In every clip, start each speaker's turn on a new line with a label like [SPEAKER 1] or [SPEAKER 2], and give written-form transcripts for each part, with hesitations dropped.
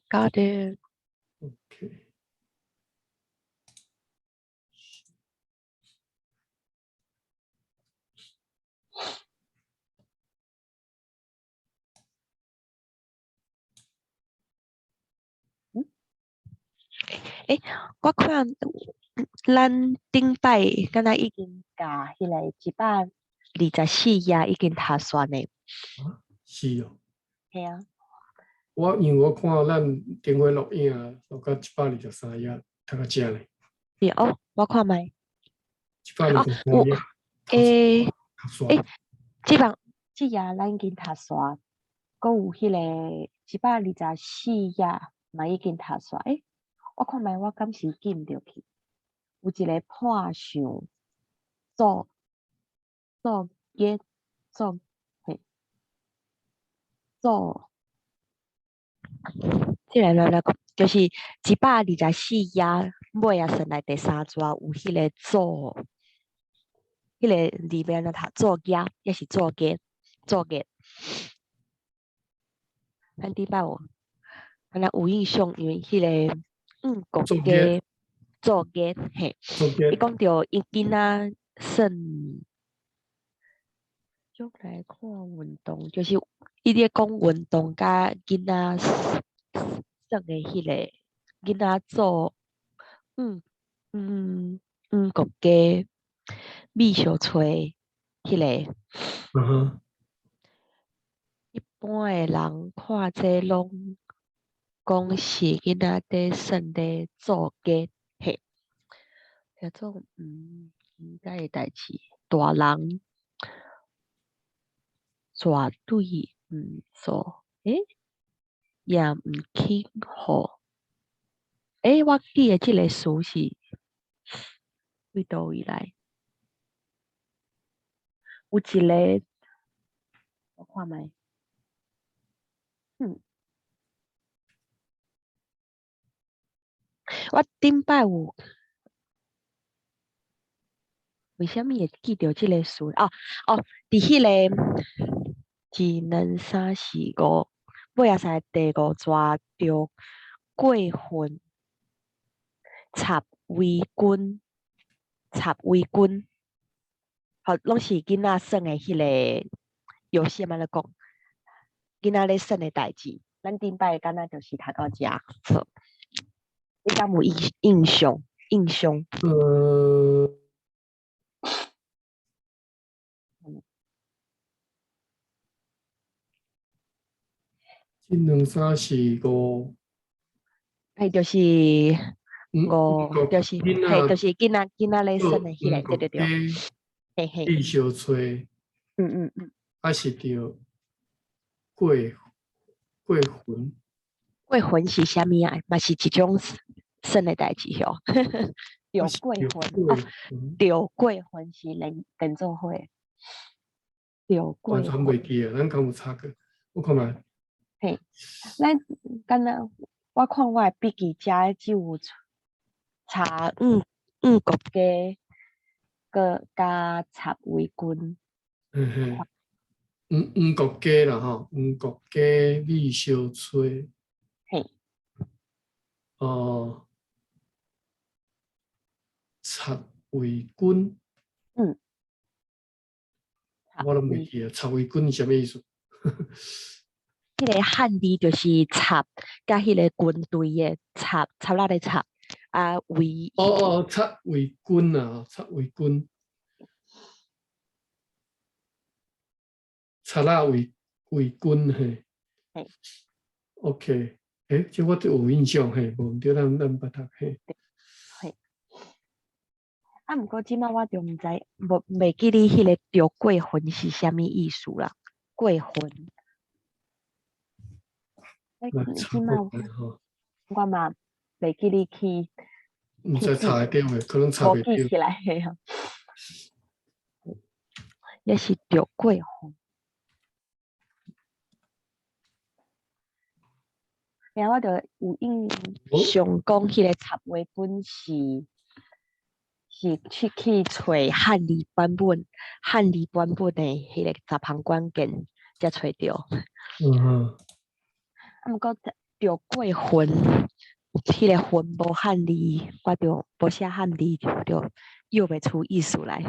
[SPEAKER 1] Got it.
[SPEAKER 2] OK。
[SPEAKER 1] 欸，我看咱頂擺敢若已經共彼个124頁已經讀煞呢。
[SPEAKER 2] 是哦。
[SPEAKER 1] 嘿啊。
[SPEAKER 2] 我因為我看咱頂回錄影錄到123頁，讀到遮呢。
[SPEAKER 1] 是哦，我看覓。
[SPEAKER 2] 123頁。
[SPEAKER 1] 欸，
[SPEAKER 2] 讀
[SPEAKER 1] 欸，這版這頁咱已經讀煞，閣有彼个124頁嘛已經讀煞。欸，我看覓我敢是記毋著去？有一个破相做做業做嘿做，這個來來講，就是124頁尾仔算來第三逝有彼个做，彼个字欲按怎讀？做業抑是做業？做業。咱頂擺有，敢若有印象，因為彼个五國家做業嘿，伊講著𪜶囡仔耍，種來看運動，就是伊咧講運動佮囡仔耍的彼个囡仔做，五國家米相揣彼个。一般的人看這攏講是囡仔佇耍咧做家嘿，遐做毋應該的代誌，大人絕對毋做，欸，也毋肯予。欸，我記得這个詞是對佗位來？有一个，我看覓。我頂擺有，為啥物會記著這个詞？哦哦，佇彼个一兩三四五，尾仔使第五逝著過分插圍巾，插圍巾，吼，攏是囡仔耍的彼个遊戲，按怎講？囡仔咧耍的代誌，咱頂擺敢若就是讀到遮，好，你敢有印象？印象？
[SPEAKER 2] 一兩三四五。
[SPEAKER 1] 嘿，就是五，就是嘿，就是囡仔咧耍的彼个，對對對，嘿嘿。
[SPEAKER 2] 米相揣。啊是著過過魂。
[SPEAKER 1] 過魂是啥物啊？嘛是一種耍的代誌吼。著過魂，哦，著過魂是連做伙。著過
[SPEAKER 2] 完全袂記啊，咱敢有查過？我看覓。
[SPEAKER 1] 嘿，咱敢若我看我的筆記遮只有查五五國家，閣佮插圍巾。
[SPEAKER 2] 嘿嘿，五五國家啦吼，五國家米相揣。
[SPEAKER 1] 嘿。
[SPEAKER 2] 哦，插圍巾。我攏袂記啊，插圍巾是啥物意思？
[SPEAKER 1] 彼个漢字就是插，佮彼个軍隊的插，插仔的插，啊圍。
[SPEAKER 2] 哦哦，插圍巾啊，插圍巾。插仔圍巾嘿。
[SPEAKER 1] 嘿。
[SPEAKER 2] OK，欸，這我都有印象嘿，無毋對，咱捌讀嘿。
[SPEAKER 1] 嘿。啊，毋過這擺我就毋知，無袂記得彼个著過分是啥物意思啦，過分。這擺我嘛袂記得去。
[SPEAKER 2] 毋知查會著袂？可能查袂著。
[SPEAKER 1] 無記起來嘿啊。也是著過分。然後我就有印象講，彼个插畫本是去揣漢字版本的彼个十項關鍵才揣著。啊，毋過著過分，彼个分無漢字，我就無寫漢字，就臆袂出意思來。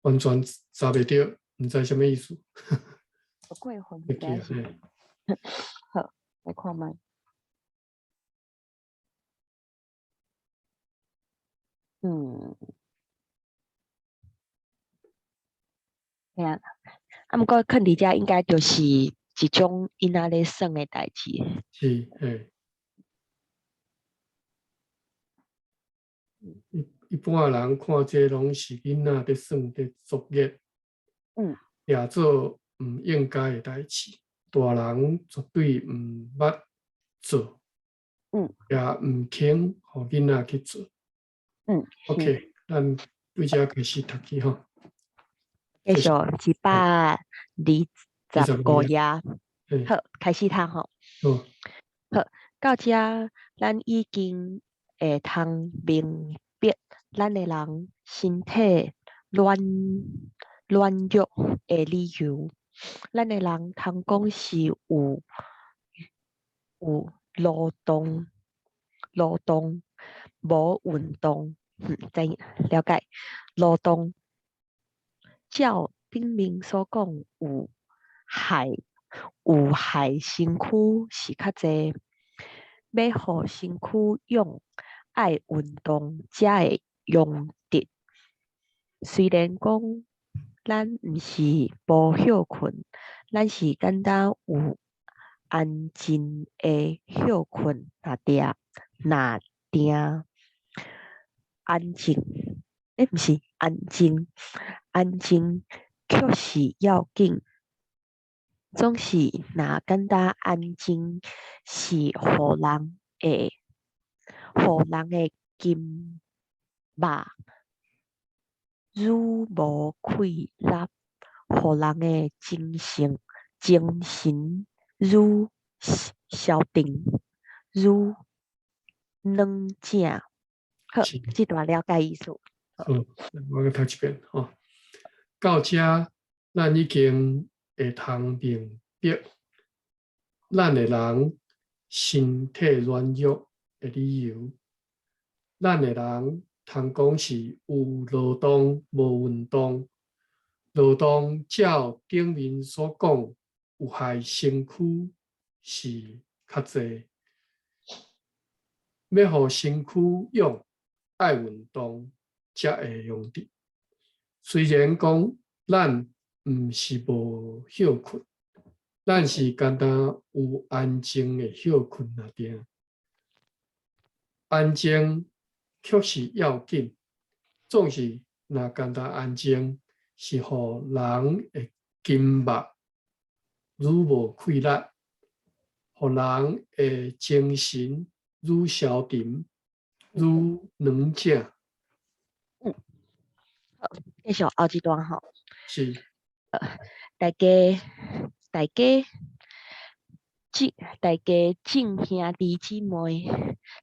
[SPEAKER 2] 完全查袂著，毋知啥物意思。
[SPEAKER 1] 過分，
[SPEAKER 2] 會記啊，嘿。
[SPEAKER 1] 好，來看覓。嘿啊，啊，毋過囥佇遮應該就是一種囡仔咧耍的代誌。
[SPEAKER 2] 是，嘿。一般的人看這攏是囡仔佇耍佇作業，也做毋應該的代誌，大人絕對毋捌做，也毋肯予囡仔去做。OK，咱對這開始讀起吼。
[SPEAKER 1] 繼續125頁，好，開始讀吼。好，到這咱已經會通明白，咱的人身體軟弱的理由。咱的人通講是有勞動，勞動無運動，知影了解勞動。照頂面所講，有害身軀是較濟，欲予身軀勇，愛運動才會用得。雖然講咱毋是無歇睏，咱是簡單有安靜的歇睏，若定安靜，毋是安靜，安靜確實要緊。總是若簡單安靜，是予人的筋肉愈無氣力，予人的精神愈消沉，愈軟正。好，這段了解意思。
[SPEAKER 2] 好，我閣讀一遍吼。到這，咱已經會通明白，咱的人身體軟弱的理由。咱的人通講是有勞動無運動，勞動照頂面所講有害身軀是較濟，欲予身軀勇，愛運動才會用得。雖然講咱毋是無歇睏，咱是簡單有安靜的歇睏爾定。安靜確實要緊，總是若簡單安靜，是予人的筋肉愈無氣力，予人的精神愈消沉，愈軟正。
[SPEAKER 1] 好，繼續後一段吼。
[SPEAKER 2] 是。
[SPEAKER 1] 大家眾兄弟姊妹，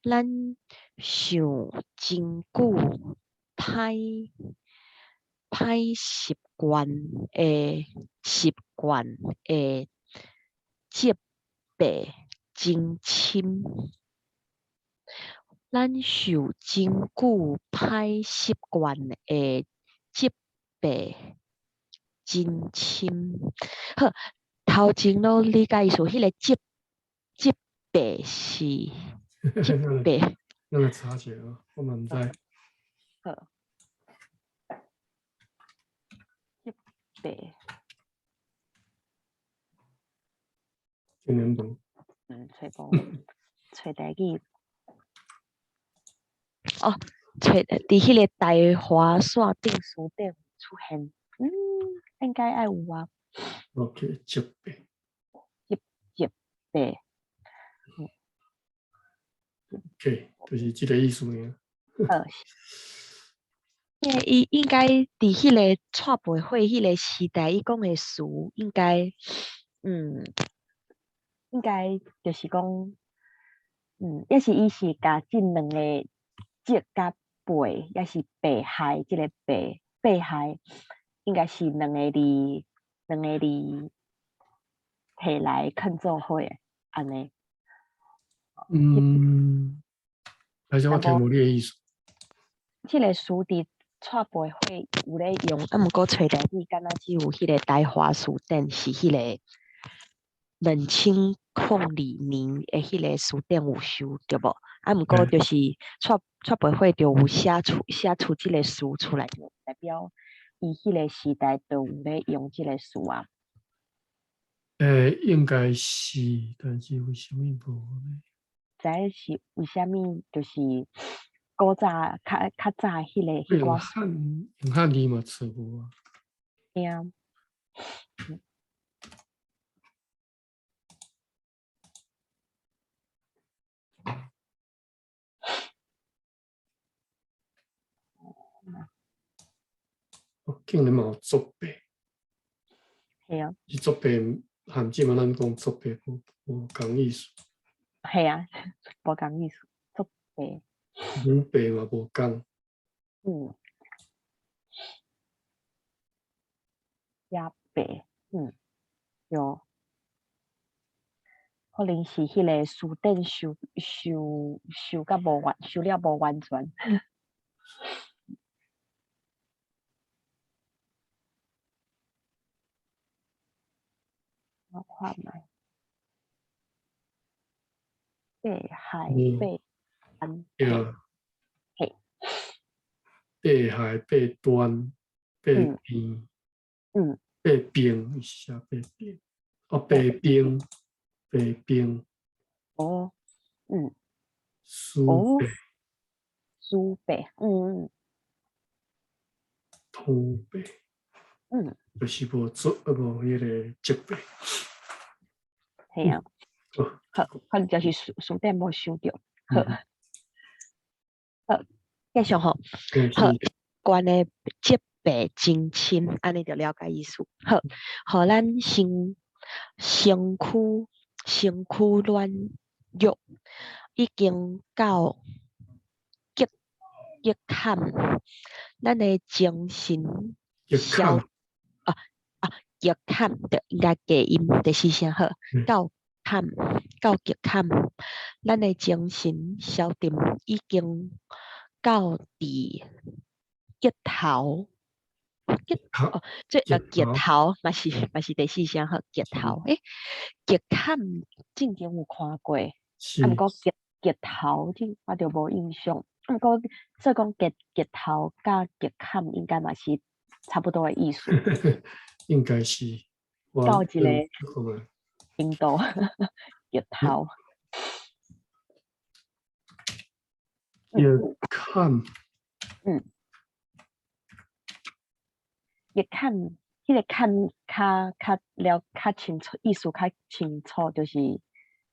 [SPEAKER 1] 咱受真久歹習慣的責備真深。咱受真久歹習慣的責備真深。好，頭前攏理解意思，彼个責備是責備。
[SPEAKER 2] 咱來查一下，我嘛毋知。
[SPEAKER 1] 好。責備。
[SPEAKER 2] 真難問。
[SPEAKER 1] 揣無，揣台語。哦，揣佇彼个台華線頂書頂出現，應該愛有啊。
[SPEAKER 2] OK，責備。
[SPEAKER 1] 責備。
[SPEAKER 2] OK，就是這個意思爾。
[SPEAKER 1] 好。伊應該佇彼个蔡培慧彼个時代，伊講的詞應該就是講，抑是伊是共這兩個責佮背，抑是被害，這個被害，應該是兩个字兩个字提來囥做伙的，按呢。
[SPEAKER 2] 嗯，歹勢，我聽無你的意思。
[SPEAKER 1] 這个詞佇蔡培慧有咧用，啊，毋過揣台語敢若只有彼个台華辭典是彼个2002年的彼个辭典有收著無？啊，毋過就是蔡培慧就有寫出這个詞出來，就代表伊彼个時代就有咧用這个詞啊。
[SPEAKER 2] 欸，應該是，但是為啥物無呢？
[SPEAKER 1] 知影是為啥物？就是古早較早彼个彼
[SPEAKER 2] 用漢字嘛揣無啊。
[SPEAKER 1] 對啊。
[SPEAKER 2] 哦，竟然嘛有作弊。
[SPEAKER 1] 係啊。
[SPEAKER 2] 是作弊，漢字嘛，咱講作弊無仝意思。
[SPEAKER 1] 係啊，無仝意思，作弊。
[SPEAKER 2] 五白嘛無仝。
[SPEAKER 1] 嗯。也白，嗯，有。可能是彼个辭典修甲無完，修了無完全。我看覓。八害八端。
[SPEAKER 2] 對啊。
[SPEAKER 1] 嘿。
[SPEAKER 2] 八害八端八邊。八邊是寫八邊。哦，八邊八邊。
[SPEAKER 1] 哦，嗯。
[SPEAKER 2] 書白。
[SPEAKER 1] 書白，嗯。
[SPEAKER 2] 土白。就是無做，無彼个責備。
[SPEAKER 1] 係啊。好，可能就是書典無收著。好，好，繼續吼。好，關的責備真深，按呢就了解意思。好，予咱身軀軟弱，已經到極坎，咱的精神消啊啊極坎，對，應該加音第四聲好，到坎到極坎，咱的精神消沉已經到佇極頭，極哦，這極頭嘛是第四聲好，極頭，欸，極坎之前有看過，啊，毋過極頭這我就無印象，毋過說講極頭佮極坎應該嘛是差不多的意思。
[SPEAKER 2] 應該是。
[SPEAKER 1] 到一個程度，極頭。
[SPEAKER 2] 極坎。
[SPEAKER 1] 嗯。極坎，彼个坎較了較清楚，意思較清楚，就是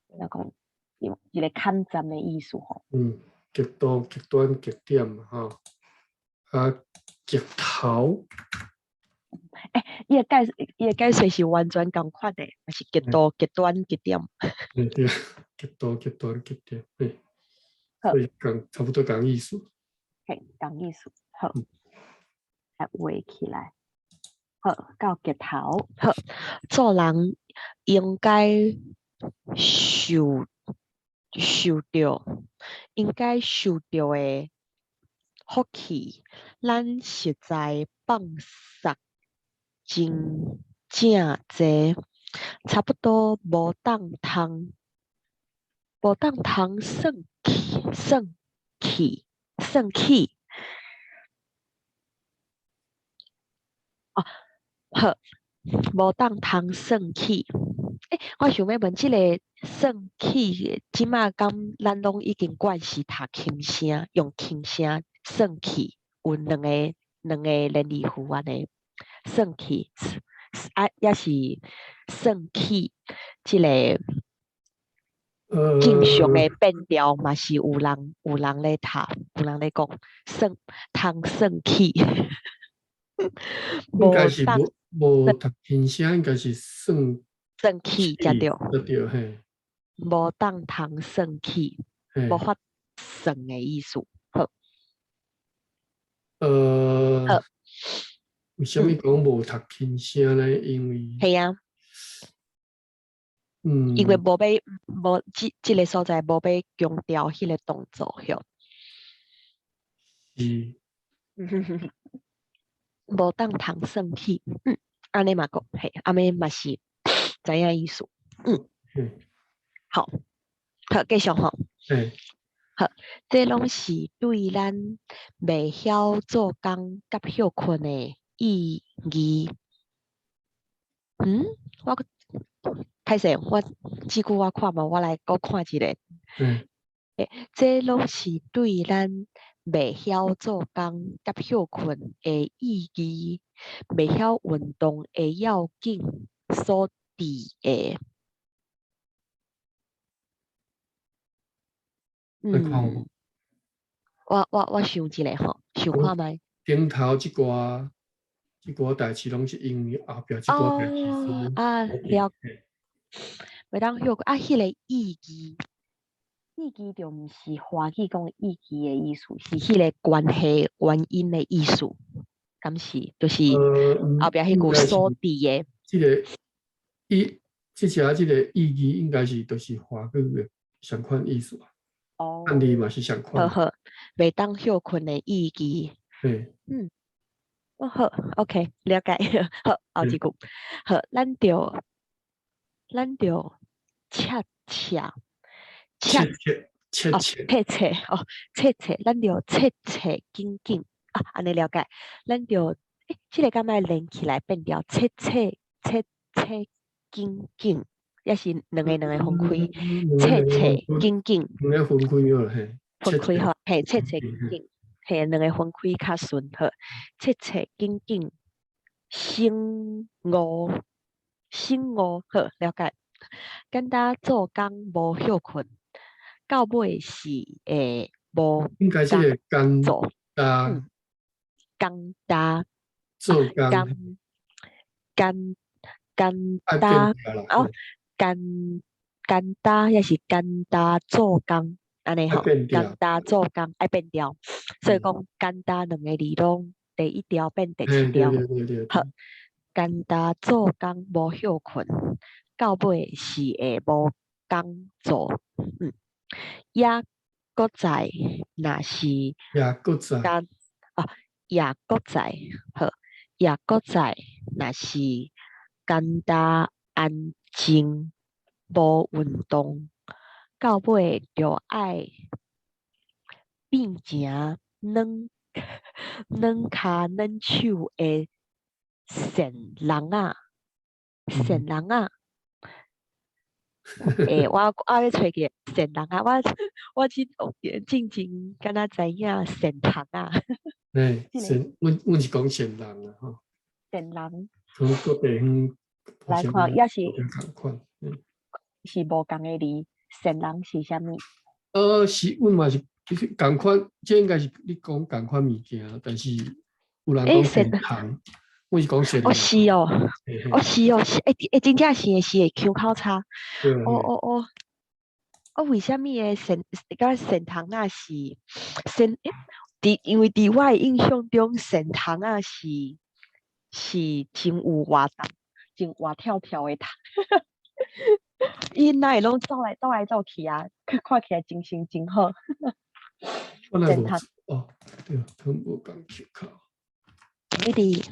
[SPEAKER 1] 怎講，一個坎站的意思吼。
[SPEAKER 2] 嗯，極度、極端、極點嘛，吼。啊，極頭。
[SPEAKER 1] 欸，伊的解釋是完全仝款的，嘛是極度、極端、極點。
[SPEAKER 2] 對對，極度、極端、極點，對。所以仝差不多仝意思。
[SPEAKER 1] 嘿，仝意思，好。來畫起來，好，到極頭，好，做人應該受著，應該受著的福氣，咱實在放捒真正濟，差不多無當通算起。哦，好，無當通算起。欸，我想欲問這个算起，這馬敢咱攏已經慣勢讀輕聲，用輕聲算起，有兩個連字符按呢，算起，啊，抑是算起，這个正常的變調嘛是有人咧讀，有人咧講算通算起。
[SPEAKER 2] 應該是無讀輕聲，應該是算
[SPEAKER 1] 算起才對。
[SPEAKER 2] 對嘿。
[SPEAKER 1] 無當通算起，無法算的意思。好。好。
[SPEAKER 2] 為啥物講無讀輕聲呢？因為
[SPEAKER 1] 係啊，因為無欲無這這个所在無欲強調彼个動作，吼。
[SPEAKER 2] 是。
[SPEAKER 1] 無當通算起，按呢嘛講，嘿，按呢嘛是知影意思，好，好，繼續吼。
[SPEAKER 2] 嘿。
[SPEAKER 1] 好，這攏是對咱袂曉做工佮歇睏的意義。我歹勢，我這句我看無，我來閣看一下。欸，這攏是對咱袂曉做工佮歇睏的意義，袂曉運動的要緊所致的。我想一下吼，想看覓。
[SPEAKER 2] 頂頭這寡這寡代誌攏是因為後壁這寡代誌
[SPEAKER 1] 哦，啊，了。袂當歇啊，彼个意義，意義就毋是華語講意義的意思，是彼个關係原因的意思，敢是？就是後壁彼句所致的。
[SPEAKER 2] 這个意，這只這个意義應該是就是華語的相款意思啊。
[SPEAKER 1] 哦。
[SPEAKER 2] 漢字嘛是相款。
[SPEAKER 1] 好好，袂當歇睏的意義。
[SPEAKER 2] 嘿。
[SPEAKER 1] 哦好，OK，了解。好，後一句。好，咱著切切
[SPEAKER 2] 切切
[SPEAKER 1] 哦，切切哦，切切，咱著切切緊緊啊，按呢了解。咱著欸，這个敢愛連起來變調，切切切切緊緊，抑是兩个兩个分開？切切緊緊。
[SPEAKER 2] 兩个分開好嘿。
[SPEAKER 1] 分開好，嘿，切切緊緊，嘿，兩個分開較順好。切切緊緊，醒悟，醒悟，好，了解。簡單做工無歇睏，到尾是會無
[SPEAKER 2] 應該是會工
[SPEAKER 1] 做，
[SPEAKER 2] 焦
[SPEAKER 1] 工焦
[SPEAKER 2] 做工
[SPEAKER 1] 簡簡簡單哦，簡簡單抑是簡單做工，按呢吼，簡單做工愛變調，所以講簡單兩個字攏第一調變第七調。好，簡單做工無歇睏，到尾是會無工做。抑閣再若是
[SPEAKER 2] 抑閣再
[SPEAKER 1] 簡啊，抑閣再好，抑閣再若是簡單安靜無運動，到尾就愛變成軟軟跤軟手的善人仔，善人仔。欸，我欲揣一个善人仔，我去進前敢若知影善蟲仔。
[SPEAKER 2] 嘿，善，阮是講善人啊，吼。
[SPEAKER 1] 善人。
[SPEAKER 2] 從各地方
[SPEAKER 1] 來看，抑是
[SPEAKER 2] 仝款，
[SPEAKER 1] 是無仝个字，善人是啥物？
[SPEAKER 2] 是，阮嘛是其實仝款，這應該是你講仝款物件，但是有人講善蟲，阮是講善人。
[SPEAKER 1] 哦，是哦，哦是哦，是欸欸，真正是是會腔口差。哦哦哦，哦，為啥物的善，敢善蟲仔是善？欸，因為佇我的印象中，善蟲仔是真有活動、真活跳跳的蟲。伊哪會攏走來走去啊？看起來精神真好。
[SPEAKER 2] 我來無哦，對，他無仝腔口。
[SPEAKER 1] 你佇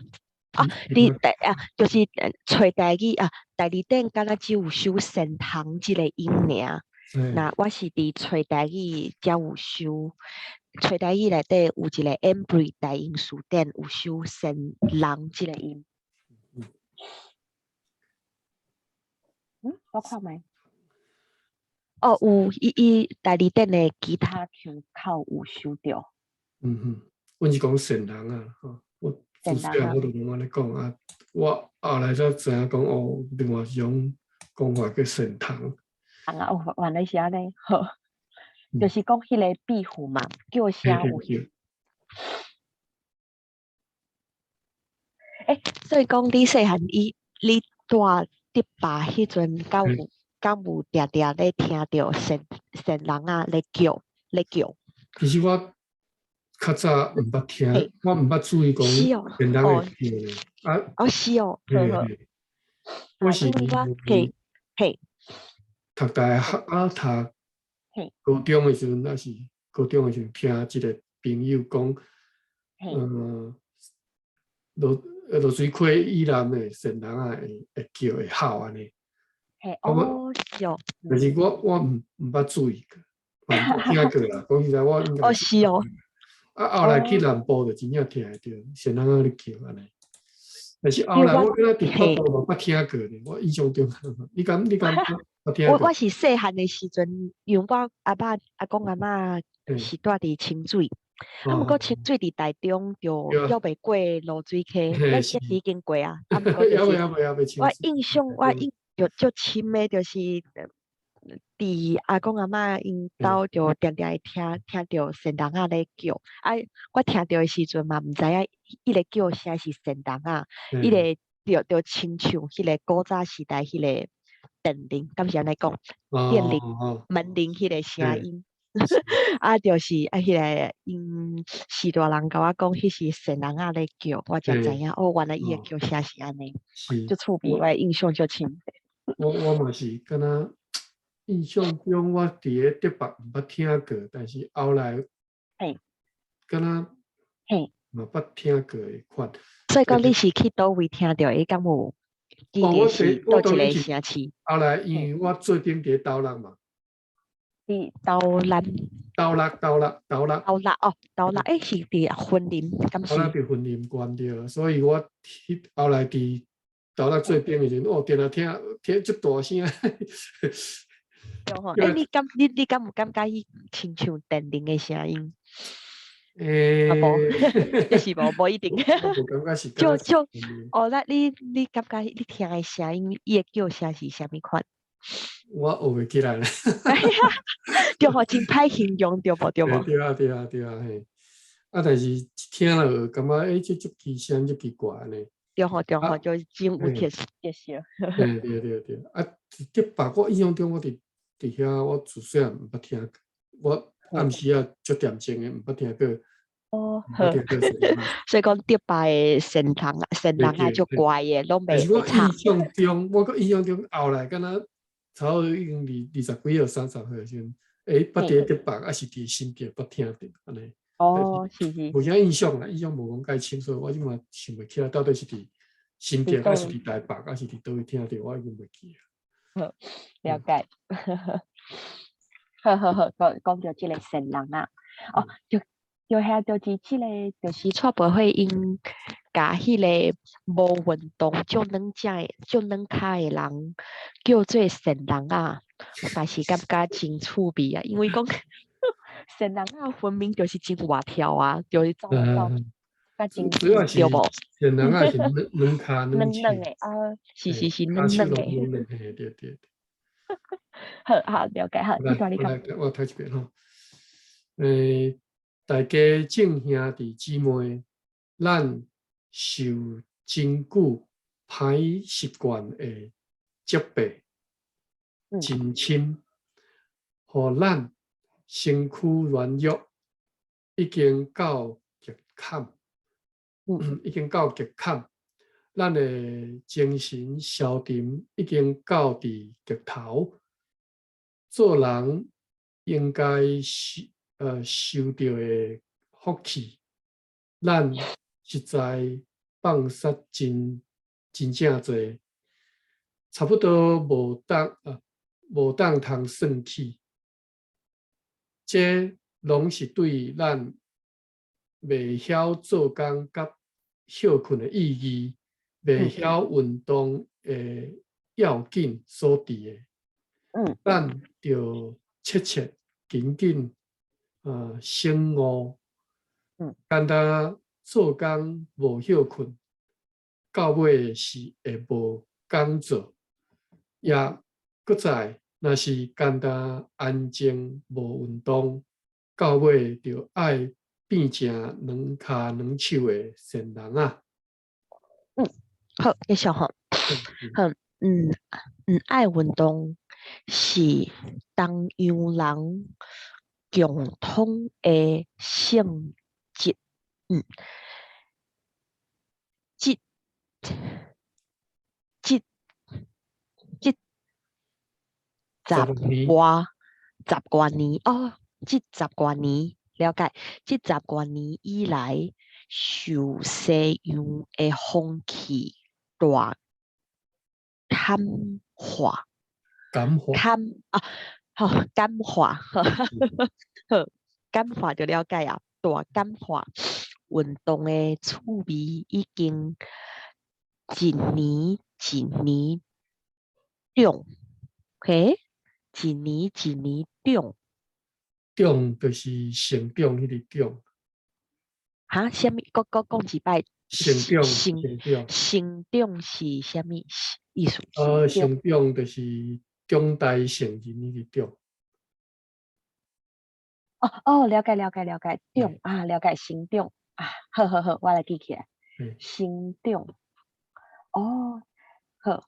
[SPEAKER 1] 啊，佇台啊，就是揣台語啊，台字典敢若只有收善蟲這个音爾。那我是佇揣台語才有收，揣台語內底有一个 Ambry 台英詞典有收善人這个音。我看覓。哦，有，伊台字典的其他腔口有收著。
[SPEAKER 2] 嗯哼，阮是講善人啊，吼，我自細漢我就攏按呢講啊，我後來才知影講哦，另外一種講法叫善蟲。
[SPEAKER 1] 啊，哦，原來是按呢，好，就是講彼个壁虎嘛，叫聲有。欸，所以講你細漢伊，你蹛佇爸彼陣，敢有定定咧聽著善善人仔咧叫咧叫？
[SPEAKER 2] 其實我較早毋捌聽，我毋捌注意講善人會叫咧。啊，
[SPEAKER 1] 哦是哦，
[SPEAKER 2] 嘿，我是讀大學啊，讀高中的時陣，抑是高中的時陣，聽一個朋友講，濁水溪以南的善人仔會叫會吼按呢。
[SPEAKER 1] 嘿，哦，是哦。
[SPEAKER 2] 但是我毋捌注意過，無聽過啦。講實在，我應該。
[SPEAKER 1] 哦，是哦。
[SPEAKER 2] 啊，後來去南部就真正聽會著善人仔咧叫按呢。但是後來我敢若佇北部嘛捌聽過呢，我印象中，你敢捌聽過？
[SPEAKER 1] 我是細漢的時陣，因為我阿爸阿公阿嬤是蹛佇清水，啊，毋過清水佇台中就猶未過濁水溪，咱已經過啊。啊，毋過就是我印象足深的，就是佇阿公阿嬤𪜶兜就定定會聽著善人仔咧叫，啊，我聽著的時陣嘛，毋知影彼个叫聲是善人仔，彼个就親像彼个古早時代彼个電鈴，敢是按呢講？電鈴、門鈴彼個聲音，啊，就是啊，彼个𪜶序大人共我講，彼是善人仔咧叫，我才知影哦，原來伊的叫聲是按呢，足趣味，我印象足深。
[SPEAKER 2] 我嘛是敢若印象中，我佇咧竹北毋捌聽過，但是後來，敢若嘛捌聽過的款。
[SPEAKER 1] 所以講你是去佗位聽著的，敢有記得是佗一个城市？
[SPEAKER 2] 後來因為我做陣佇咧斗六嘛。
[SPEAKER 1] 佇斗南。
[SPEAKER 2] 斗六，斗六，斗六。
[SPEAKER 1] 斗六哦，斗六，欸，是佇雲林，敢是？
[SPEAKER 2] 斗六佇雲林縣對，所以我彼後來佇斗六做兵的時陣，哦，定定聽聽足大聲。
[SPEAKER 1] 對吼，欸，你敢有感覺彼親像電鈴的聲音？
[SPEAKER 2] 欸，
[SPEAKER 1] 啊無，這是無，無一定。
[SPEAKER 2] 我感覺是。
[SPEAKER 1] 就就哦，那你感覺你聽的聲音，伊的叫聲是啥物款？
[SPEAKER 2] 我學袂起來咧。
[SPEAKER 1] 對吼，真歹形容，對無？對無？
[SPEAKER 2] 對啊，對啊，對啊，嘿。啊，但是一聽了感覺欸，這足奇聲，足奇怪按呢。
[SPEAKER 1] 對吼，對吼，就真有特色。
[SPEAKER 2] 對對對對，啊，佇竹北我印象中，我佇遐，我自細漢毋捌聽，我暗時啊足恬靜的，毋捌聽過。
[SPEAKER 1] 哦，好。所以講竹北的善人善人仔足乖的，攏袂
[SPEAKER 2] 我印象中，我閣印象中後來敢若差不多已經二十幾歲、30歲的時陣，欸，捌佇咧竹北，抑是佇新竹捌聽著按呢。
[SPEAKER 1] 哦，是是。
[SPEAKER 2] 無啥印象啦，印象無講介清楚，我這馬想袂起來，到底是佇新竹，抑是佇台北，抑是佇佗位聽著，我已經袂記啊。
[SPEAKER 1] 好，了解。好好好，講講著這个善人啊，哦，就就遐就是這个，就是蔡培慧𪜶共彼个無運動、足軟隻的、足軟跤的人叫做善人仔，嘛是感覺真趣味啊，因為講善人仔分明就是真活跳啊，就是走來走，較真對無？
[SPEAKER 2] 善人仔是軟軟跤
[SPEAKER 1] 軟軟的啊，是是是軟軟的。
[SPEAKER 2] 嘿，對對對。
[SPEAKER 1] 好好了解，好，
[SPEAKER 2] 來，我讀一遍吼。欸，大家眾兄弟姊妹，咱受真久歹習慣的責備，真深，予咱身軀軟弱，已經到極坎，已經到極坎，咱的精神消沉已經到佇極頭。做人應該受著的福氣，咱實在放殺真真正濟，差不多無當通算起。這攏是對咱袂曉做工佮歇睏的意義，袂曉運動的要緊所致的。咱著切切緊緊醒悟。簡單做工無歇睏，到尾是會無工做。也閣再，若是簡單安靜無運動，到尾就愛變成軟跤軟手的善人仔。
[SPEAKER 1] 嗯，好，繼續吼。好，毋愛運動是東洋人共通的性質。這這這十
[SPEAKER 2] 10年
[SPEAKER 1] 外十外年哦，這十外年了解，這十外年以來，受西洋的風氣大感化，
[SPEAKER 2] 感化，
[SPEAKER 1] 感啊，好感化，好感化就了解啊，大感化運動的趣味已經一年一年長，嘿，一年一年長。
[SPEAKER 2] 長就是成長彼个長。
[SPEAKER 1] 哈？啥物？閣閣講一擺。
[SPEAKER 2] 成長，
[SPEAKER 1] 成
[SPEAKER 2] 成長。
[SPEAKER 1] 成長是啥物意思？
[SPEAKER 2] 成長就是長大成人彼個長。
[SPEAKER 1] 哦哦，了解了解了解，長啊，了解成長啊，好好好，我來記起來。成長，哦，好。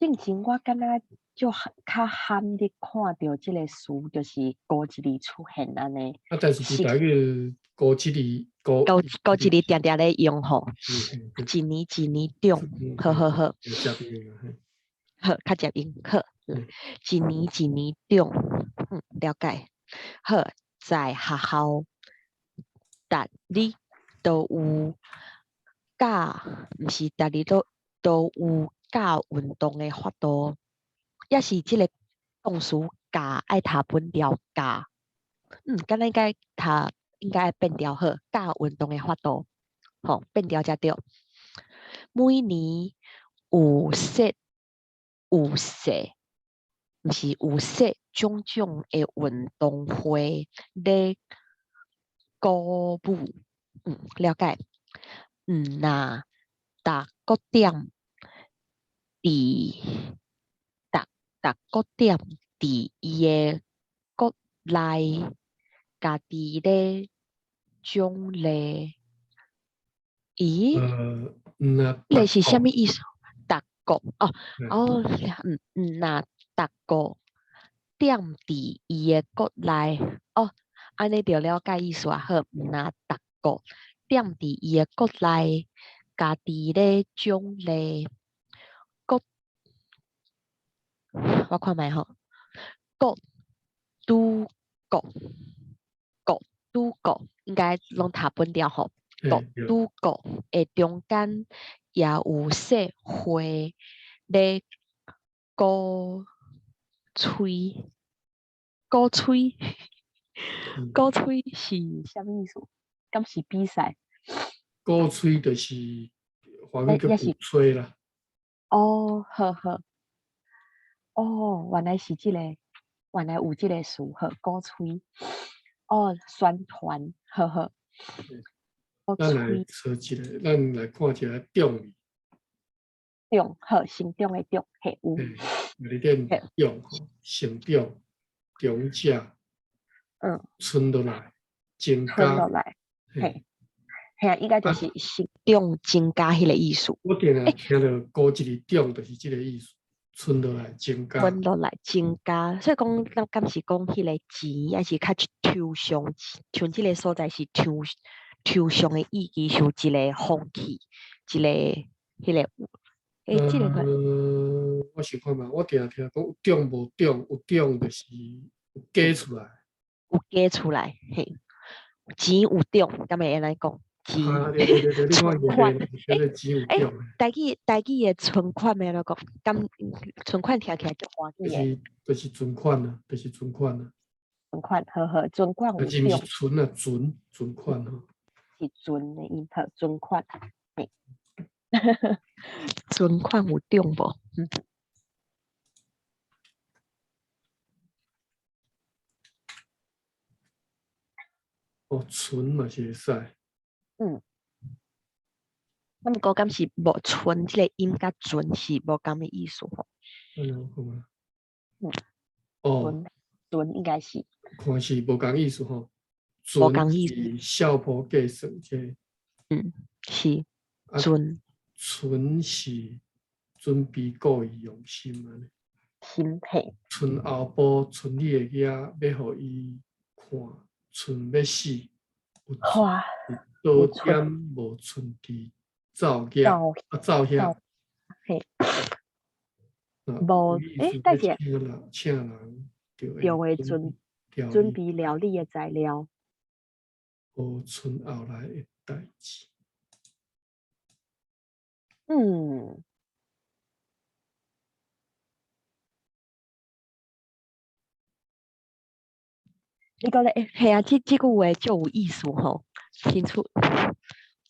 [SPEAKER 1] 進前我敢若就較罕咧看著這個詞，就是孤一字出現按呢。
[SPEAKER 2] 啊，但是佇台語孤一字，孤
[SPEAKER 1] 孤孤一字定定咧用吼，一年一年長，好好好。好，較接應，好，一年一年長，了解。好，在學校，逐日都有教，毋是逐日都都有教運動的活動，抑是這個動詞教愛讀本調教，敢若應該讀應該愛變調好，教運動的活動，吼，變調才對。每年有設有設，毋是有設種種的運動會咧鼓舞，了解。若逐個點佇逐逐個點佇伊的國內家己咧獎勵。咦？
[SPEAKER 2] 若
[SPEAKER 1] 這是啥物意思？逐國哦哦，若逐個點佇伊的國內哦，按呢就了解意思啊。好，若逐個點佇伊的國內，家己咧獎勵國，我看覓吼，國拄國國拄國應該攏讀本調吼。國拄國的中間也有設會咧鼓吹，鼓吹，鼓吹是啥物意思？敢是比賽？
[SPEAKER 2] 鼓吹就是華語叫鼓吹啦。
[SPEAKER 1] 哦，好好。哦，原來是這個，原來有這個詞，好，鼓吹。哦，宣傳，好好。
[SPEAKER 2] 咱來找一個，咱來看一下長字。
[SPEAKER 1] 長，好，成長的長，嘿有。
[SPEAKER 2] 你點長，成長，長者，存落來，增加。
[SPEAKER 1] 存落來，嘿，嘿啊，應該就是成長增加彼個意思。
[SPEAKER 2] 我定定聽著孤一字長，就是這個意思，存落來增加。
[SPEAKER 1] 存落來增加，所以講，咱敢是講彼個錢，抑是較抽象？像這個所在是抽抽象的意義，像一個風氣，一個彼個，欸，這個
[SPEAKER 2] 我想看覓，我定聽講有長無長，有長就是有加出來。
[SPEAKER 1] 有加出來，嘿，錢有長，敢會按呢講？錢存款，欸，台語台語的存款欲按怎講？敢存款聽起來足歡喜的。
[SPEAKER 2] 就是存款啊，就是存款啊。
[SPEAKER 1] 存款，好好，存款有
[SPEAKER 2] 但是毋是存啊，存存款吼。
[SPEAKER 1] 是存的音，好，存款，嘿，存款有長無？
[SPEAKER 2] 哦，存嘛是會使。
[SPEAKER 1] 啊，毋過敢是無存這個音佮存是無仝的意思吼。
[SPEAKER 2] 嗯，哦，
[SPEAKER 1] 存存應該是。
[SPEAKER 2] 看是無仝意思吼。
[SPEAKER 1] 無仝意思。
[SPEAKER 2] 是小波計算這個。
[SPEAKER 1] 是。存。
[SPEAKER 2] 存是準備故意用心按呢。
[SPEAKER 1] 心嘿。
[SPEAKER 2] 賰後部賰你的囝，欲予伊看，賰欲死。
[SPEAKER 1] 哇。
[SPEAKER 2] 刀點無賰佇灶遐，啊灶遐，
[SPEAKER 1] 嘿，無欸，等下，
[SPEAKER 2] 請人請人
[SPEAKER 1] 就會準備料理的材料，
[SPEAKER 2] 無賰後來的代誌。
[SPEAKER 1] 你講咧，嘿啊，這句話足有意思吼，清楚。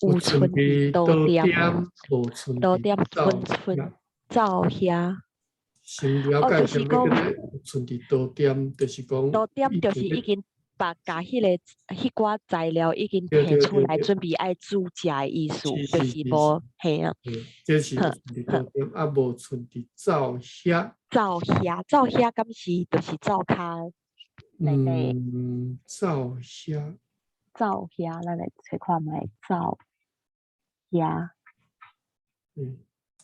[SPEAKER 1] 有賰佇刀點，刀點分寸灶遐。
[SPEAKER 2] 先了解啥物叫做有賰佇刀點，就是講
[SPEAKER 1] 刀點就是已經把共彼个彼寡材料已經提出來，準備愛煮食的意思，就是無嘿啊。
[SPEAKER 2] 這是有賰佇刀點，啊無賰佇灶遐。
[SPEAKER 1] 灶遐，灶遐，敢是就是灶跤？
[SPEAKER 2] 嗯，灶遐。
[SPEAKER 1] 灶遐，咱來揣看覓灶遐。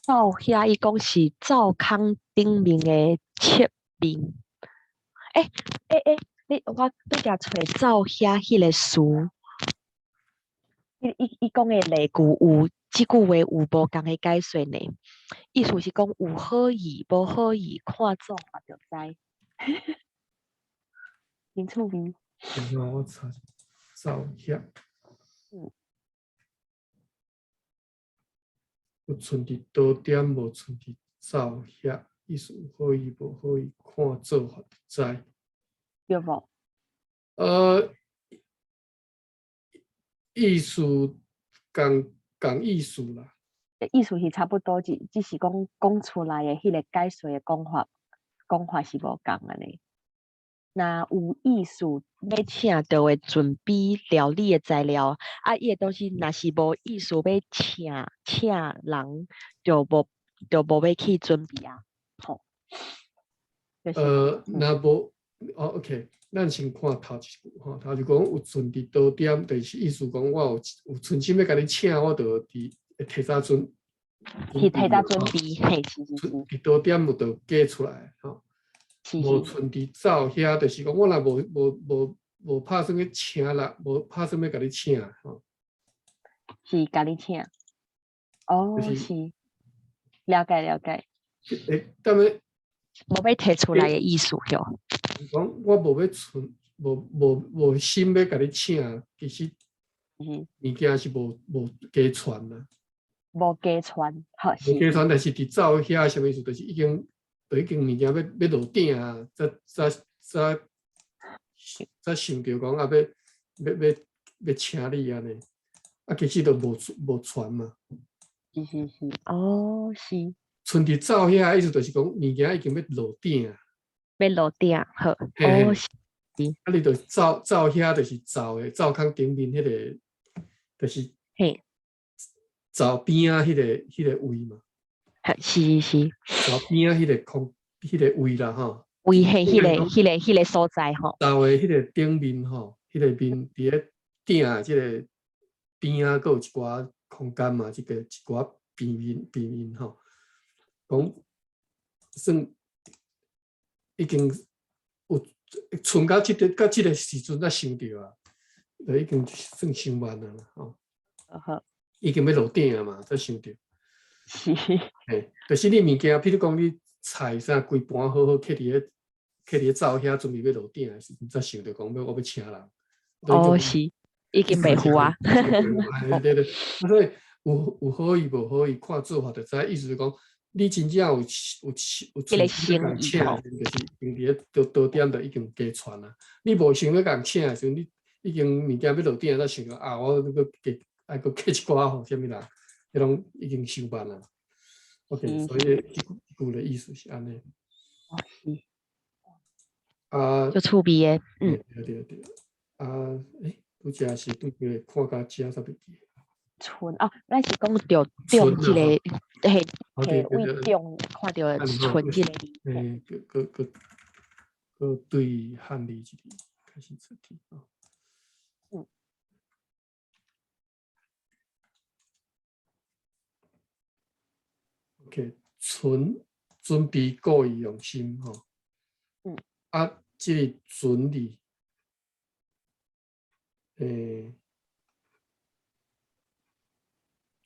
[SPEAKER 1] 灶遐，伊講是灶坑頂面的側面。欸欸欸，你我拄才揣灶遐彼个詞，伊講的例句有這句話有無仝个解說呢？意思是講有好意無好意，看做法就知。真趣味。
[SPEAKER 2] 我查灶遐。有賰佇刀點，無賰佇灶遐，意思有好意無好意，看做法就知。
[SPEAKER 1] 對無？
[SPEAKER 2] 意思仝仝意思啦。
[SPEAKER 1] 意思是差不多，只是講講出來的彼个解說的講法是無仝按呢。若有意思欲請，就會準備料理的材料。啊，伊的東西若是無意思欲請人，就無欲去準備啊。吼。就是
[SPEAKER 2] 若無哦，OK，咱先看頭一句吼，頭一句講有賰佇刀點，就是意思講我有存心欲共你請，我就佇會提早準
[SPEAKER 1] 是提早準備，嘿，是是是。
[SPEAKER 2] 佇刀點有就加出來吼。無賰佇灶遐，就是講我若無拍算去請啦，無拍算欲共你請吼。
[SPEAKER 1] 是共你請。哦，是，了解了解。
[SPEAKER 2] 欸，踮咧
[SPEAKER 1] 無欲提出來的意思喲。
[SPEAKER 2] 講我無欲賰，無心欲共你請，其實物件是無加傳啦。
[SPEAKER 1] 無加傳，好是。
[SPEAKER 2] 無加傳，但是佇灶遐啥物意思？就是已經物件欲落鼎啊，才想著講啊，欲請你按呢，啊，其實都無傳嘛。
[SPEAKER 1] 是是是，哦，是。
[SPEAKER 2] 賰佇灶遐意思就是講物件已經欲落鼎。
[SPEAKER 1] 欲落鼎，好，哦是。
[SPEAKER 2] 啊，你就灶遐就是灶的灶坑頂面彼个，就是
[SPEAKER 1] 嘿，
[SPEAKER 2] 灶邊仔彼個位嘛。
[SPEAKER 1] 是是是。
[SPEAKER 2] 灶邊仔彼個空，彼個位啦吼。
[SPEAKER 1] 位嘿，彼個所在吼。
[SPEAKER 2] 灶的彼個頂面吼，彼個面佇咧鼎的這个邊仔，閣有一寡空間嘛，這個一寡邊面吼，講算已經有賰到這個時陣才想著啊，就已經算傷慢啊吼。已經欲落鼎啊嘛，才想著。
[SPEAKER 1] 是。
[SPEAKER 2] 嘿，就是你物件，譬如講你菜啥規盤好好囥佇咧灶遐，準備欲落鼎的時陣，才想著講欲我欲請人。
[SPEAKER 1] 哦，是，已經袂赴啊。
[SPEAKER 2] 對對，啊，所以有好意無好意，看做法就知。意思是講，你真正有
[SPEAKER 1] 這個心意
[SPEAKER 2] 請，就是已經佇咧刀點就已經加傳啊。你無想欲共請的時陣，你已經物件欲落鼎，才想著啊，我閣加愛閣加一寡予啥物人，彼攏已經傷慢啊。OK，所以這句的意思是按呢。
[SPEAKER 1] 哦，是。
[SPEAKER 2] 啊，
[SPEAKER 1] 足趣味的，嗯。
[SPEAKER 2] 對對對，啊，欸，拄才是對個看到遮才袂記。
[SPEAKER 1] 賰哦，咱是講著中這个，嘿，嘿，位中看著賰這个字。
[SPEAKER 2] 嘿，閣對漢字這裡開始出題啊。OK，賰準備故意用心吼。啊，這个賰字，欸。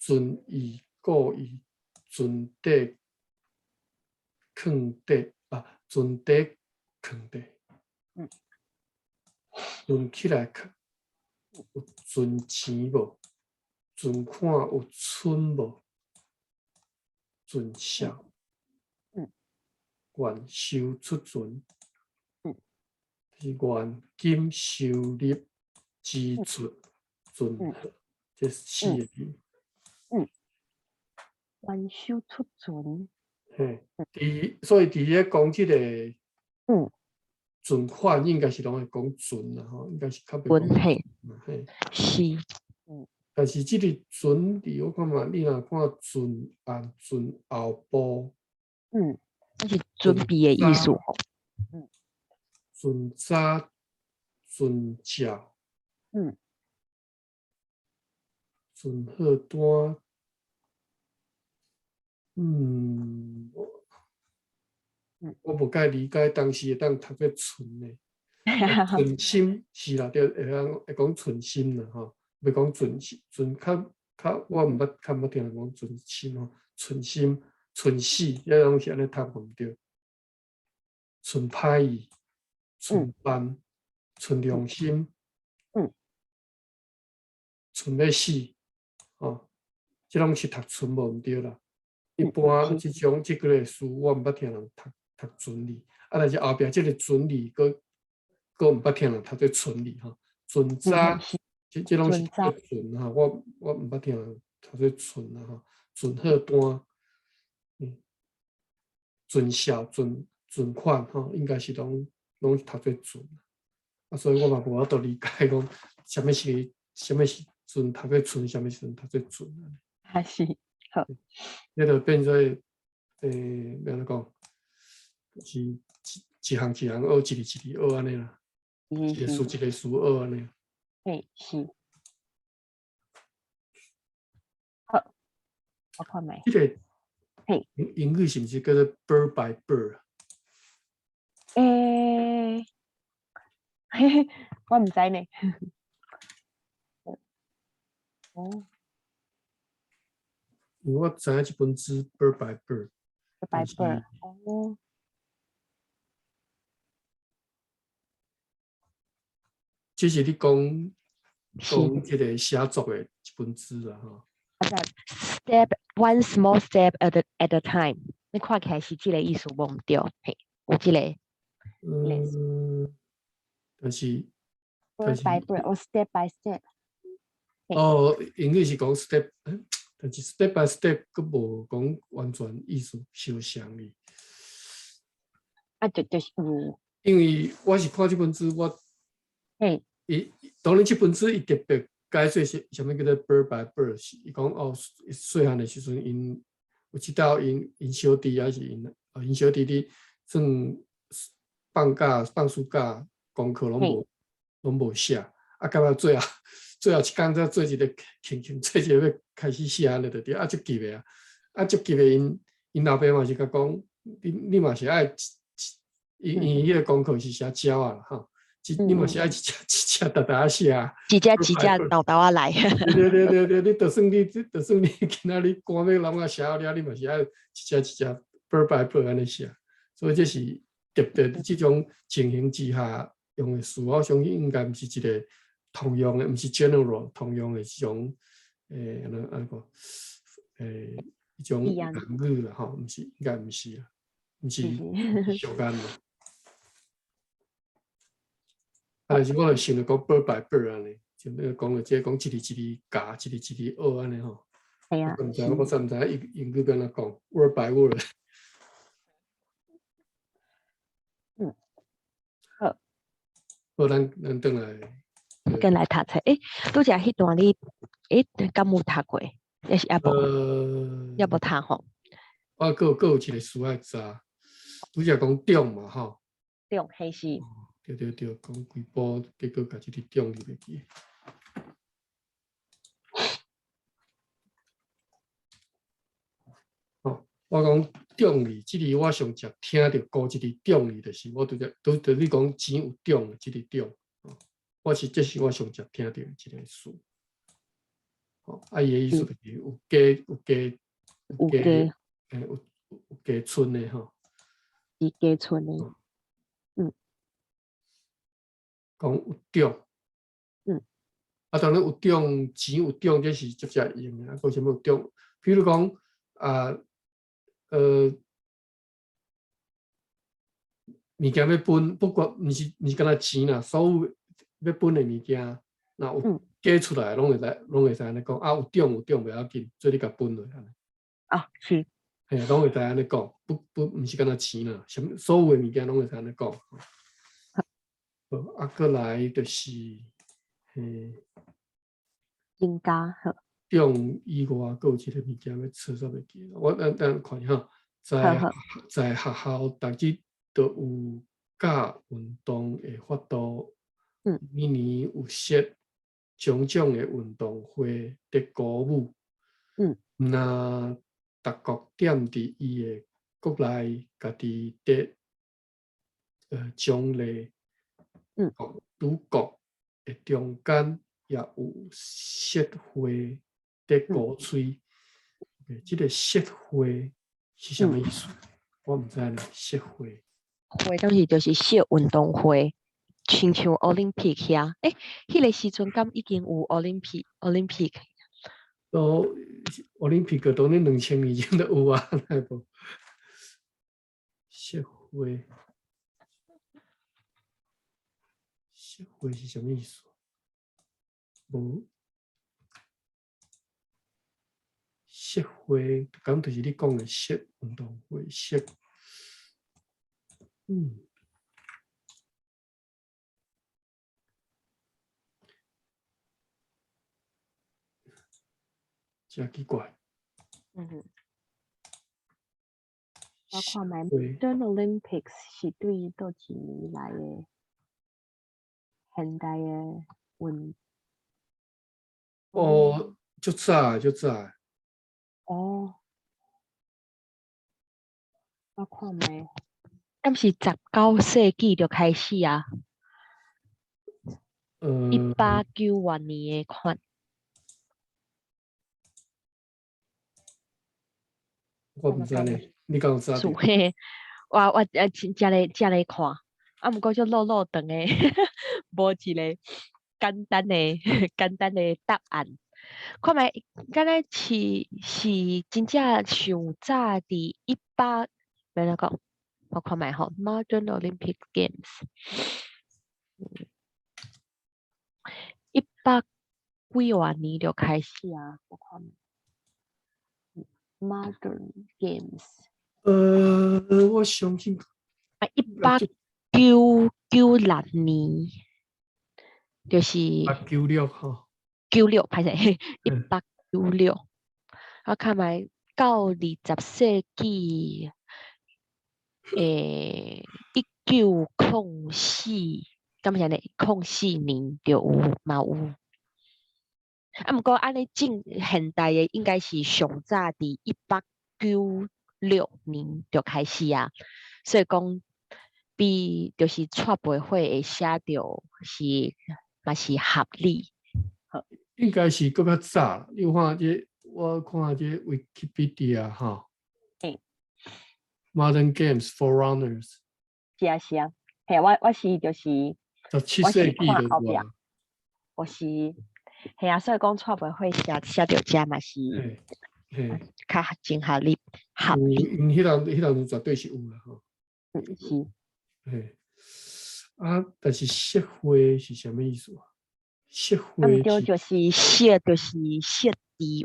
[SPEAKER 2] 存意故意存底囥底啊，存底囥底，存起來囥，有存錢無？存看有存無？存孝，願修出存，是願錦修立支出存好，這四个字。
[SPEAKER 1] 願修出存。
[SPEAKER 2] 嘿，所以佇咧講這個存款應該是攏會講存啦吼，應該是較袂講
[SPEAKER 1] 嘿，
[SPEAKER 2] 嘿，
[SPEAKER 1] 是。
[SPEAKER 2] 但是這个存字，我感覺你若看存按存後部，
[SPEAKER 1] 這是準備的意思吼。
[SPEAKER 2] 存早存照，存好單，我無介理解當時會當讀做存的，存心是啦，對，會當會講存心啦吼，袂講存心，存較較我毋捌較毋捌聽人講存心吼，存心、存死，遐攏是按呢讀無毋對。存歹意、存辦、存良心，存欲死，吼，這攏是讀存無毋對啦。一般這種這幾个詞，我毋捌聽人讀讀存字，啊，但是後壁這个存字，閣閣毋捌聽人讀做存字吼。存早，這攏是讀存吼，我毋捌聽人讀做存啊吼。存好單，存孝、存存款吼，應該是攏攏讀做存。啊，所以我嘛無法度理解講，啥物是啥物時陣讀做存，啥物時陣讀做存。
[SPEAKER 1] 啊是，好。
[SPEAKER 2] 那就變做，欲按怎講，是一一項一項學，一字一字學按呢啦，一个詞一个詞學按呢。
[SPEAKER 1] 嘿，是。好，我看覓。
[SPEAKER 2] 這个，
[SPEAKER 1] 嘿，
[SPEAKER 2] 英語是毋是叫做 bird by bird？
[SPEAKER 1] 欸，嘿嘿，我毋知呢。哦。
[SPEAKER 2] 因為我知影這本書 bird by bird。
[SPEAKER 1] bird by bird，哦。
[SPEAKER 2] 這是你講講這个寫作的一本書啦，吼。
[SPEAKER 1] Step one small step at a time，你看起來是這个意思無毋對？嘿，有這个。
[SPEAKER 2] 嗯，但是，但
[SPEAKER 1] bird
[SPEAKER 2] 是
[SPEAKER 1] by bird，或 step by step。
[SPEAKER 2] 哦，英語是講 step，但是 step by step 閣無講完全意思相像哩。
[SPEAKER 1] 啊，就是有。
[SPEAKER 2] 因為我是看這本書，我，伊當然這本書伊特別解說是啥物叫做 bird by bird，是伊講哦，細漢的時陣，𪜶有一道𪜶小弟還是𪜶小弟佇算放假放暑假功課攏無寫，啊，到尾最後最後一工才做一个輕輕做一个欲開始寫按呢就對，啊，足急的啊，啊，足急的𪜶老爸嘛是共講，你嘛是愛，伊伊彼个功課是寫鳥仔啦吼，你嘛是愛一隻一隻沓沓仔寫，
[SPEAKER 1] 一隻一隻沓沓仔來。
[SPEAKER 2] 對對對對，你就算你就算你今仔日趕欲諗啊寫好了，你嘛是愛一隻一隻 bird by bird 按呢寫，所以這是特別這種情形之下用的詞，我相信應該毋是一个通用的，毋是 general 通用的這種，按怎按怎講，一種用語啦吼，毋是應該毋是啦，毋是相仝的。啊，但是我就想著講 bird by bird 按呢，就那個講著這個講一字一字教，一字一字學按呢吼。
[SPEAKER 1] 係啊。
[SPEAKER 2] 我毋知，我實毋知影英語欲按怎講，word by word。
[SPEAKER 1] 好。
[SPEAKER 2] 好，咱轉來。
[SPEAKER 1] 轉來讀冊，欸，拄才彼段你，欸，敢有讀過？抑是猶無？猶無讀吼？
[SPEAKER 2] 我閣有一个詞愛查，拄才講中嘛吼。
[SPEAKER 1] 中，彼是。
[SPEAKER 2] 對對對，講幾步，結果共這个中入去。哦，我講中字，這字我上常聽著古這个中字，就是我拄才拄拄你講錢有中，這个中，我是這是我上常聽著一个詞。吼，啊，伊的意思就是有加有加
[SPEAKER 1] 有加，
[SPEAKER 2] 欸，有加賰的吼。
[SPEAKER 1] 是加賰的。
[SPEAKER 2] 講有獎。啊，當然有獎，錢有獎，這是足濟用的。啊，閣啥物有獎？比如講啊，物件欲分，不管毋是干焦錢啦，所有欲分的物件，若有加出來，攏會使按呢講。啊，有獎有獎袂要緊，做你共分落按呢。
[SPEAKER 1] 啊，是。
[SPEAKER 2] 嘿，攏會使按呢講，不不，毋是干焦錢啦，啥物所有的物件攏會使按呢講。好，啊，閣來就是，嘿，
[SPEAKER 1] 增加好。
[SPEAKER 2] 獎以外，閣有一個物件欲出，煞袂記。我等等看下，在學校逐日都有教運動的法度，每年有設種種的運動會佇鼓舞。若逐國踮佇伊的國內家己得獎勵，國與國的中間也有設會佇鼓吹。這個設會是啥物意思？我毋知呢。設會，
[SPEAKER 1] 會當時就是設運動會，親像奧林匹克遐。欸，彼個時陣敢已經有奧林匹克？
[SPEAKER 2] 都奧林匹克當然2000年前就有啊，那無？設會，設會是啥物意思？無設會，敢就是你講的設運動會設？誠奇怪。
[SPEAKER 1] 我看覓 Modern Olympics 是對佗一年來的現代的運
[SPEAKER 2] 哦，足早足早。
[SPEAKER 1] 哦，我看覓，敢是19世紀就開始啊？189外年的款。
[SPEAKER 2] 我毋知呢，你敢有知？
[SPEAKER 1] 是嘿，我才咧看，啊，毋過足落落長的，無一個簡單的答案。看覓，敢若是真正上早佇一百，欲按怎講？我看覓吼，Modern Olympic Games，一百幾外年就開始啊，我看覓。Modern Games，
[SPEAKER 2] 我相信
[SPEAKER 1] 啊，1896年，就是
[SPEAKER 2] 96吼，
[SPEAKER 1] 九六歹勢，1896，我看覓到20世紀，1904，敢是按呢？零四年就有嘛有。啊，毋過按呢正現代的應該是上早佇1896年就開始啊，所以講比就是蔡培慧會寫著是嘛是合理。
[SPEAKER 2] 應該是閣較早，你有看這我看這 Wikipedia 吼。Modern Games Forerunners。
[SPEAKER 1] 是啊是啊，嘿，我是就是
[SPEAKER 2] 17世紀就有啊。
[SPEAKER 1] 我是。嘿啊，所以講蔡培慧寫著遮嘛是較真合理合理。
[SPEAKER 2] 因彼當陣絕對是有啦吼。
[SPEAKER 1] 嗯，是。
[SPEAKER 2] 嘿，啊，但是設會是啥物意思啊？設會
[SPEAKER 1] 對，就是設，就是設置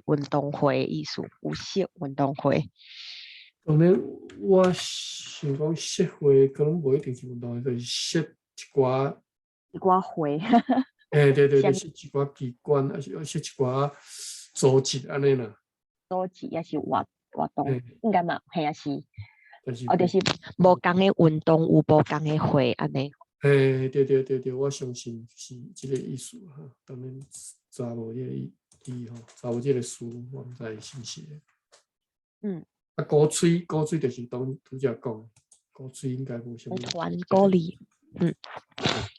[SPEAKER 1] 運動會的意思，有設運動會。
[SPEAKER 2] 當然，我想講設會可能無一定是運動會，就是設一寡
[SPEAKER 1] 一寡會。
[SPEAKER 2] 欸，對對對，設一寡機關，抑是設一寡組織按呢啦。
[SPEAKER 1] 組織抑是活動，應該嘛，嘿啊是。
[SPEAKER 2] 哦，
[SPEAKER 1] 就是無仝的運動有無仝的會按呢。
[SPEAKER 2] 嘿，對對對對，我相信是這個意思哈。當然查無這個意義吼，查無這個詞，我毋知是毋是。啊，鼓吹鼓吹就是當拄才講，鼓吹應該無啥物。
[SPEAKER 1] 團鼓勵，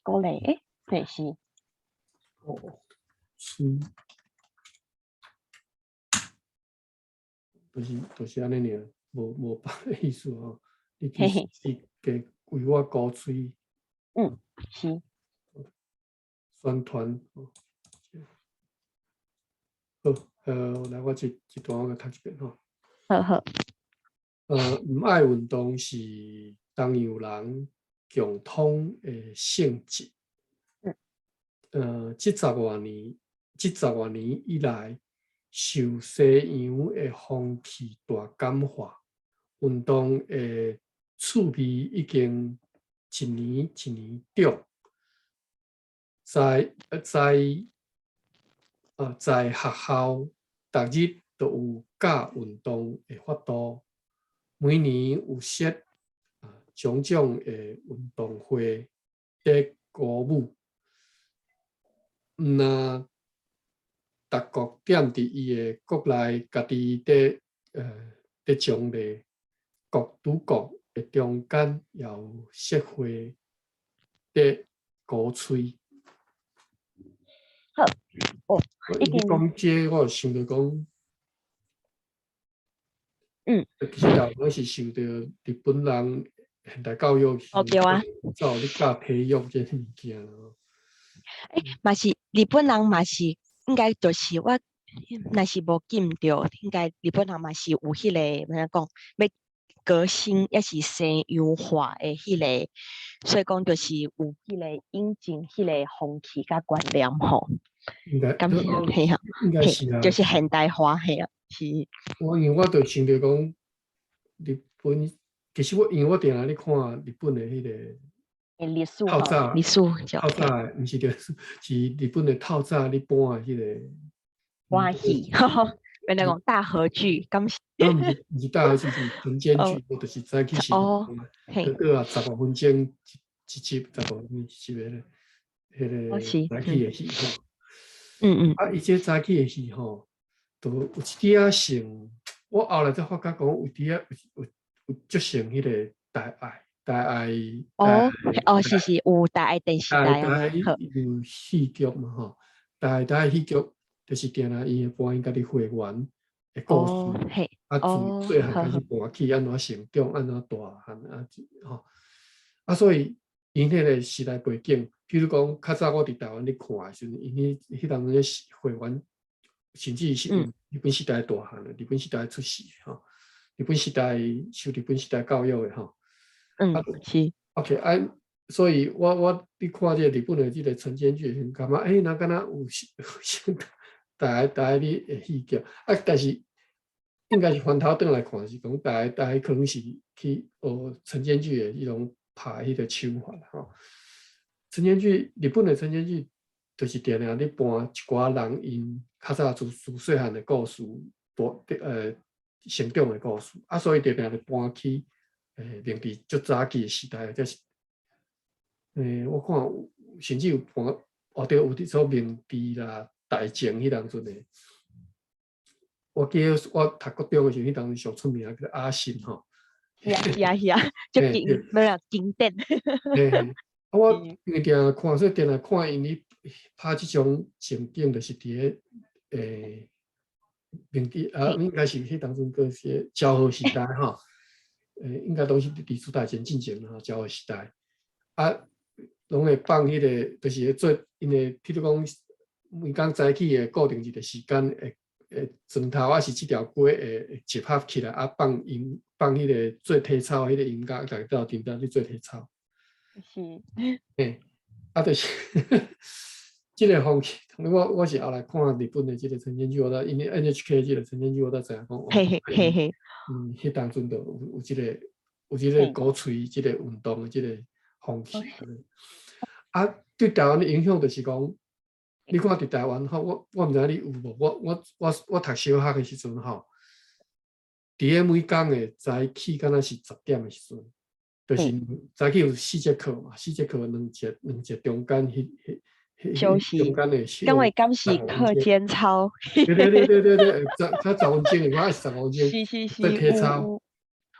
[SPEAKER 1] 鼓勵，欸，對是。
[SPEAKER 2] 鼓吹。就是按呢爾，無別的意思吼。你其實是加為我鼓吹。
[SPEAKER 1] 嗯，是。
[SPEAKER 2] 宣傳。好，來我這段我閣讀一遍吼。
[SPEAKER 1] 好好。
[SPEAKER 2] 毋愛運動是東洋人共通的性質。這十外年以來，受西洋的風氣大感化，運動的趣味已經一年一年長。在學校，逐日都有教運動的法度，每年有設種種的運動會佇鼓舞。毋若逐國踮佇伊的國內，家己佇獎勵國與國的中間，也有設會佇鼓吹。
[SPEAKER 1] 好，哦，
[SPEAKER 2] 伊講這個，我就想著講，其實台灣是受著日本人現代教育，
[SPEAKER 1] 哦對啊，
[SPEAKER 2] 走咧教體育這物件咯。
[SPEAKER 1] 欸，嘛是日本人嘛是應該就是我若是無記毋著，應該日本人嘛是有彼個按怎講，欲革新抑是西洋化的彼個，所以講就是有彼個引進彼個風氣佮觀念吼。
[SPEAKER 2] 應該，
[SPEAKER 1] 敢是嘿啊，
[SPEAKER 2] 應該是啊，
[SPEAKER 1] 就是現代化嘿啊，是。
[SPEAKER 2] 我因為我就想著講，日本其實我因為我定定咧看日本的彼個。
[SPEAKER 1] 歷史
[SPEAKER 2] 透早，
[SPEAKER 1] 歷史，
[SPEAKER 2] 透早毋是著是日本的透早咧搬的彼個。
[SPEAKER 1] 歡喜，原來講大和劇，敢是？
[SPEAKER 2] 毋是大和劇，是晨間劇，我就是早起時，對啊，十五分鐘一集，十五分鐘一集的咧，彼個早起的戲吼。啊，伊這早起的戲吼，都有一點仔像，我後來才發覺講有點仔有足像彼個大愛。大愛
[SPEAKER 1] 哦哦，是是有大愛電視台
[SPEAKER 2] 大愛有戲劇嘛吼，大愛大愛戲劇就是定定伊會搬𪜶家己會員的故事，啊自細漢開始搬起，按怎成長，按怎大漢啊吼，啊所以𪜶彼個時代背景，比如講較早我佇台灣咧看的時陣，𪜶彼當陣會員甚至是日本時代大漢的，日本時代出世吼，日本時代受日本時代教育的吼。
[SPEAKER 1] 嗯，是。
[SPEAKER 2] OK，啊，所以我佇看這個日本的這個晨間劇，感覺欸，若敢若有像大愛大愛的戲劇，啊，但是應該是翻頭轉來看是講大愛大愛可能是去學晨間劇的彼種拍彼個手法吼。晨間劇，日本的晨間劇就是定定咧搬一寡人𪜶較早自細漢的故事，大成長的故事，啊，所以定定咧搬去。明治足早期的時代，這是，我看有甚至有搬，哦對，有佇做明治啦、大正彼當陣的。我記得我讀國中的時陣，彼當陣上出名叫阿信吼。
[SPEAKER 1] 是啊是啊是啊，足經欲啦經典。
[SPEAKER 2] 嘿，啊我因為定定看，所以定定看𪜶咧拍這種情景，就是佇咧明治啊，應該是彼當陣閣是昭和時代吼。應該攏是佇二次大戰進前吼，昭和時代啊，攏會放彼個，就是做𪜶的，譬如講，每工早起的固定一個時間，會磚頭抑是這條街會集合起來，啊放音放彼個做體操彼個音樂，逐家鬥陣鬥咧做體操。
[SPEAKER 1] 是。
[SPEAKER 2] 嘿，啊，就是這個風氣，我是後來看日本的這個晨間劇，我才因為 NHK 這個晨間劇，我才知影講。
[SPEAKER 1] 嘿嘿嘿嘿。
[SPEAKER 2] 彼當陣就有這個鼓吹這個運動的這個風氣。啊，對台灣的影響就是講，你看佇台灣吼，我毋知影你有無，我讀小學的時陣吼，佇咧每工的早起，敢若是10點的時陣，就是早起有四節課嘛，四節課兩節中間彼
[SPEAKER 1] 休息，
[SPEAKER 2] 中間的
[SPEAKER 1] 敢會敢是課間操？
[SPEAKER 2] 對對對對對對，十十分鐘，我是十五分鐘。
[SPEAKER 1] 是是是，
[SPEAKER 2] 做體操，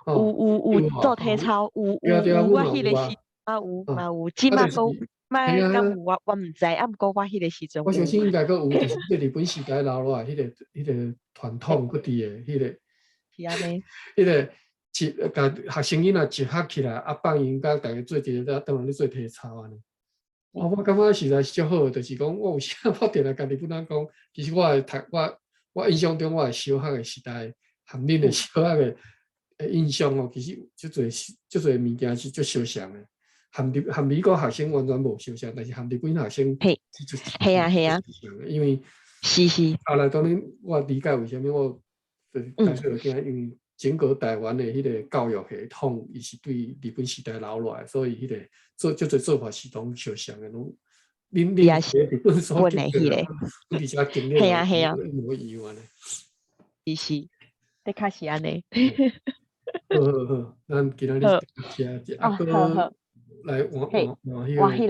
[SPEAKER 1] 有有有做體操，有有有，我彼個時啊有嘛有，這馬閣馬敢有我毋知，啊毋過我彼個時陣。
[SPEAKER 2] 我相信應該閣有，就是日本時代留落來彼個傳統閣佇的彼個。
[SPEAKER 1] 是按呢。
[SPEAKER 2] 彼个集共學生囡仔集合起來，啊放𪜶共逐家做一个當咧做體操按呢。哦，我感覺實在是足好的，就是講我有時我定定共日本人講，其實我的讀我我印象中我的小學的時代，和恁的小學的印象哦，其實足濟足濟物件是足相像的。和日和美國學生完全無相像，但是和日本學生是足
[SPEAKER 1] 嘿啊嘿啊，
[SPEAKER 2] 因為後來當然我理解為啥物我就是當初就驚，因為整個台灣的彼個教育系統，伊是對日本時代留落來，所以彼個做足濟做法是攏相像的，攏恁日本所經歷，而且經歷一模一樣按呢。
[SPEAKER 1] 是是，的確是按呢。
[SPEAKER 2] 好好好，咱今仔日遮，啊，閣來換換換彼個，
[SPEAKER 1] 換彼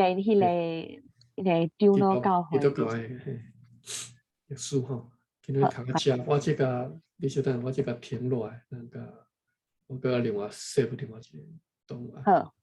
[SPEAKER 1] 個長老教會。
[SPEAKER 2] 基督教的歷史吼，今仔日讀到遮，我這個你小等，我這個停落來，那個我閣另外設另外一個檔案。
[SPEAKER 1] 好。